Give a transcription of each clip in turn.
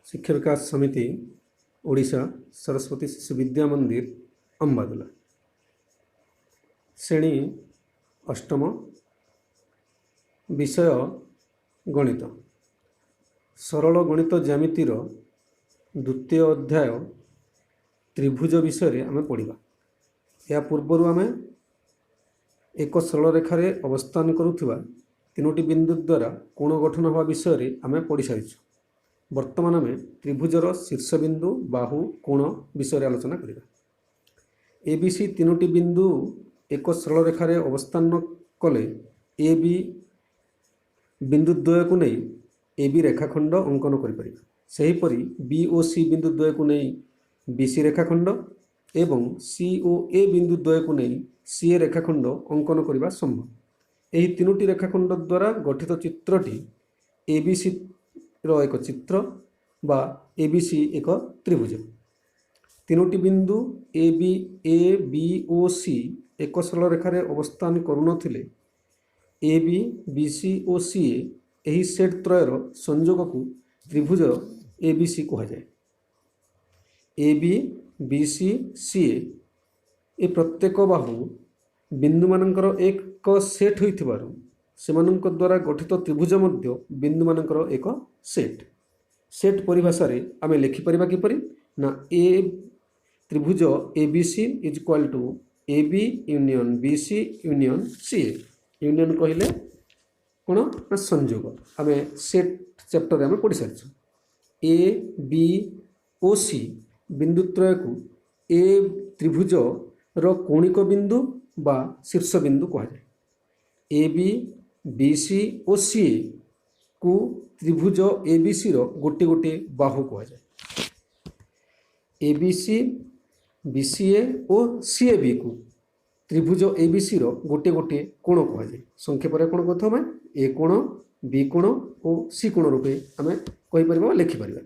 ଶିକ୍ଷା ବିକାଶ ସମିତି, ଓଡ଼ିଶା, ସରସ୍ୱତୀ ଶିଶୁ ବିଦ୍ୟା ମନ୍ଦିର, ଅମ୍ବାଦୁଲା। ଶ୍ରେଣୀ ଅଷ୍ଟମ, ବିଷୟ ଗଣିତ। ସରଳ ଗଣିତ ଜ୍ୟାମିତିର ଦ୍ୱିତୀୟ ଅଧ୍ୟାୟ ତ୍ରିଭୁଜ ବିଷୟରେ ଆମେ ପଢ଼ିବା। ଏହା ପୂର୍ବରୁ ଆମେ ଏକ ସରଳରେଖାରେ ଅବସ୍ଥାନ କରୁଥିବା ତିନୋଟି ବିନ୍ଦୁ ଦ୍ୱାରା କୋଣ ଗଠନ ହେବା ବିଷୟରେ ଆମେ ପଢ଼ି ସାରିଛୁ। ବର୍ତ୍ତମାନ ଆମେ ତ୍ରିଭୁଜର ଶୀର୍ଷବିନ୍ଦୁ, ବାହୁ, କୋଣ ବିଷୟରେ ଆଲୋଚନା କରିବା। ଏ ବି ସି ତିନୋଟି ବିନ୍ଦୁ ଏକ ସରଳରେଖାରେ ଅବସ୍ଥାନ କଲେ ଏ ବି ବିନ୍ଦୁଦ୍ୱୟକୁ ନେଇ ଏ ବି ରେଖାଖଣ୍ଡ ଅଙ୍କନ କରିପାରିବା। ସେହିପରି ବି ଓ ସି ବିନ୍ଦୁଦ୍ୱୟକୁ ନେଇ ବି ସି ରେଖାଖଣ୍ଡ ଏବଂ ସି ଓ ଏ ବିନ୍ଦୁଦ୍ୱୟକୁ ନେଇ ସି ଏ ରେଖାଖଣ୍ଡ ଅଙ୍କନ କରିବା ସମ୍ଭବ। ଏହି ତିନୋଟି ରେଖାଖଣ୍ଡ ଦ୍ୱାରା ଗଠିତ ଚିତ୍ରଟି ଏ ବି ସିର ଏକ ଚିତ୍ର ବା ଏ ବି ସି ଏକ ତ୍ରିଭୁଜ। ତିନୋଟି ବିନ୍ଦୁ ଏ ବି, ଏ ବି ଓ ସି ଏକ ସରଳରେଖାରେ ଅବସ୍ଥାନ କରୁନଥିଲେ ଏ ବି, ବି ସି ଓ ସି ଏ ଏହି ସେଟ୍ ତ୍ରୟର ସଂଯୋଗକୁ ତ୍ରିଭୁଜ ଏ ବି ସି କୁହାଯାଏ। A B, B C, C A ଏ ପ୍ରତ୍ୟେକ ବାହୁ ବିନ୍ଦୁମାନଙ୍କର ଏକ ସେଟ୍ ହୋଇଥିବାରୁ ସେମାନଙ୍କ ଦ୍ୱାରା ଗଠିତ ତ୍ରିଭୁଜ ମଧ୍ୟ ବିନ୍ଦୁମାନଙ୍କର ଏକ ସେଟ୍। ସେଟ୍ ପରିଭାଷାରେ ଆମେ ଲେଖିପାରିବା କିପରି ନା ଏ ତ୍ରିଭୁଜ A B C is equal to A B union B C union C A. Union କହିଲେ କ'ଣ ନା ସଂଯୋଗ। ଆମେ ସେଟ୍ ଚାପ୍ଟରରେ ଆମେ ପଢ଼ି ସାରିଛୁ। ଏ ବି ଓ ସି ବିନ୍ଦୁତ୍ରୟକୁ ଏ ତ୍ରିଭୁଜର କୌଣିକ ବିନ୍ଦୁ ବା ଶୀର୍ଷ ବିନ୍ଦୁ କୁହାଯାଏ। A B, B C O C ଏ କୁ ତ୍ରିଭୁଜ ଏ ବି ସିର ଗୋଟିଏ ଗୋଟିଏ ବାହୁ କୁହାଯାଏ। A B C, B C A ଓ ସି ଏ ବିକୁ ତ୍ରିଭୁଜ ଏ ବି ସିର ଗୋଟିଏ ଗୋଟିଏ କୋଣ କୁହାଯାଏ। ସଂକ୍ଷେପରେ କ'ଣ କହିଥାଉ ଆମେ? ଏ କୋଣ, ବି କୋଣ ଓ ସି କୋଣ ରୂପେ ଆମେ କହିପାରିବା ବା ଲେଖିପାରିବା।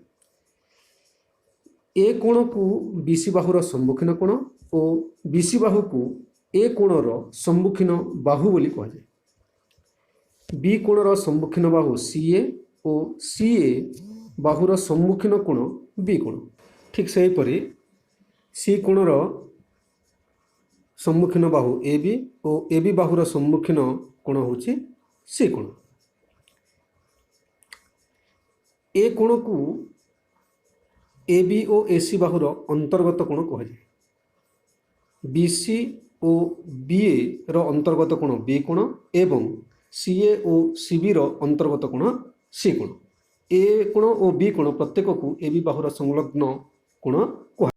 ଏ କୋଣକୁ ବି ସି ବାହୁର ସମ୍ମୁଖୀନ କୋଣ ଓ ବି ସି ବାହୁକୁ ଏ କୋଣର ସମ୍ମୁଖୀନ ବାହୁ ବୋଲି କୁହାଯାଏ। ବି କୋଣର ସମ୍ମୁଖୀନ ବାହୁ ସି ଏ ଓ ସି ଏ ବାହୁର ସମ୍ମୁଖୀନ କୋଣ ବି କୋଣ। ଠିକ୍ ସେହିପରି ସି କୋଣର ସମ୍ମୁଖୀନ ବାହୁ ଏ ବି ଓ ଏ ବି ବାହୁର ସମ୍ମୁଖୀନ କୋଣ ହେଉଛି ସି କୋଣ। ଏ କୋଣକୁ ଏ ବି ଓ ଏ ସି ବାହୁର ଅନ୍ତର୍ଗତ କୋଣ କୁହାଯାଏ। ବି ସି ଓ ବି ଏ ର ଅନ୍ତର୍ଗତ କୋଣ ବି କୋଣ ଏବଂ ସି ଏ ଓ ସି ବିର ଅନ୍ତର୍ଗତ କୋଣ ସି କୋଣ। ଏ କୋଣ ଓ ବି କୋଣ ପ୍ରତ୍ୟେକକୁ ଏ ବି ବାହୁର ସଂଲଗ୍ନ କୋଣ କୁହାଯାଏ।